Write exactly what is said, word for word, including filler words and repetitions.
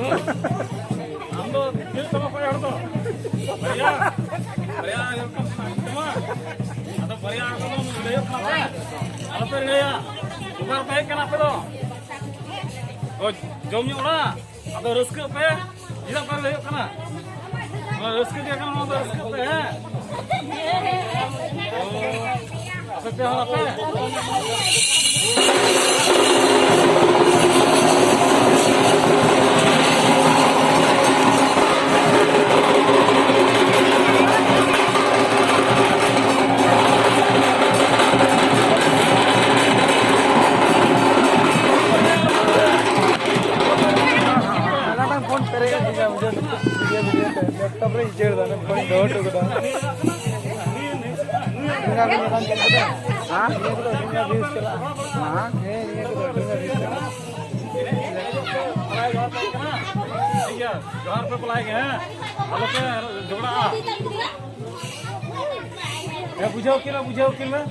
ᱟᱢ ᱫᱚ ᱪᱮᱫ ᱛᱟᱢᱟ ᱚᱠᱚᱭ ᱦᱚᱲ ᱫᱚ? ᱵᱟᱨᱭᱟ, ᱵᱟᱨᱭᱟ ᱦᱩᱭᱩᱜ ᱠᱟᱱ ᱛᱟᱢᱟ᱾ ᱟᱫᱚ ᱵᱟᱨᱭᱟ ᱦᱚᱲ ᱫᱚ ᱞᱟᱹᱭᱚᱜ ᱠᱟᱱᱟ ᱯᱮ᱾ ᱟᱞᱚᱯᱮ ᱞᱟᱹᱭᱟ᱾ ᱫᱚᱠᱟᱱ ᱯᱮ ᱦᱮᱡ ᱠᱟᱱᱟ ᱟᱯᱮ ᱫᱚ? ᱚ, ᱡᱚᱢ ᱧᱩ ᱚᱲᱟᱜ? ᱟᱫᱚ ᱨᱟᱹᱥᱠᱟᱹᱜ ᱯᱮ᱾ ᱪᱮᱫᱟᱜ ᱯᱮ ᱞᱟᱹᱭᱚᱜ ᱠᱟᱱᱟ? ᱱᱚᱣᱟ ᱨᱟᱹᱥᱠᱟᱹ ᱜᱮ ᱠᱟᱱᱟ, ᱱᱚᱣᱟ ᱫᱚ ᱨᱟᱹᱥᱠᱟᱹᱜ ᱯᱮ, ᱦᱮᱸ? ᱚ, ᱟᱯᱮ ᱯᱮ ᱦᱚᱲ ᱟᱯᱮ? ᱦᱟᱱᱟᱴᱟᱝ ᱯᱷᱳᱱ ᱯᱮᱨᱮᱡ ᱮᱱ ᱛᱤᱧᱟ, ᱵᱩᱡᱷᱟᱹᱣ, ᱵᱷᱤᱰᱤᱭᱳ, ᱵᱷᱤᱰᱤᱭᱳ ᱛᱮ᱾ ᱞᱮᱯᱴᱚᱯ ᱨᱮᱧ ᱩᱪᱟᱹᱲ ᱮᱫᱟ, ᱚᱱᱟ ᱯᱷᱳᱱ ᱫᱚᱦᱚ ᱦᱚᱴᱚ ᱠᱟᱫᱟ᱾ ᱱᱤᱭᱟᱹ ᱠᱚᱫᱚ ᱟᱹᱰᱤ ᱢᱟᱨᱟᱝ ᱧᱮᱞ ᱠᱮᱫᱟ᱾ ᱦᱮᱸ? ᱱᱤᱭᱟᱹ ᱠᱚᱫᱚ ᱟᱹᱰᱤ ᱢᱟᱨᱟᱝ views ᱪᱟᱞᱟᱜᱼᱟ᱾ ᱦᱮᱸ? ᱦᱮᱸ, ᱱᱤᱭᱟᱹ ᱠᱚᱫᱚ ᱟᱹᱰᱤ ᱢᱟᱨᱟᱝ views ᱪᱟᱞᱟᱜᱼᱟ᱾ ᱴᱷᱤᱠ ᱜᱮᱭᱟ, ᱡᱚᱦᱟᱨ ᱯᱮ ᱵᱟᱞᱟᱭ ᱜᱮ, ᱦᱮᱸ? ᱟᱞᱚ ᱯᱮ ᱡᱷᱚᱜᱽᱲᱟᱜᱼᱟ᱾ ᱦᱮᱸ, ᱵᱩᱡᱷᱟᱹᱣ ᱠᱤᱱᱟ, ᱵᱩᱡᱷᱟᱹᱣ ᱠᱤᱱ ᱢᱮ᱾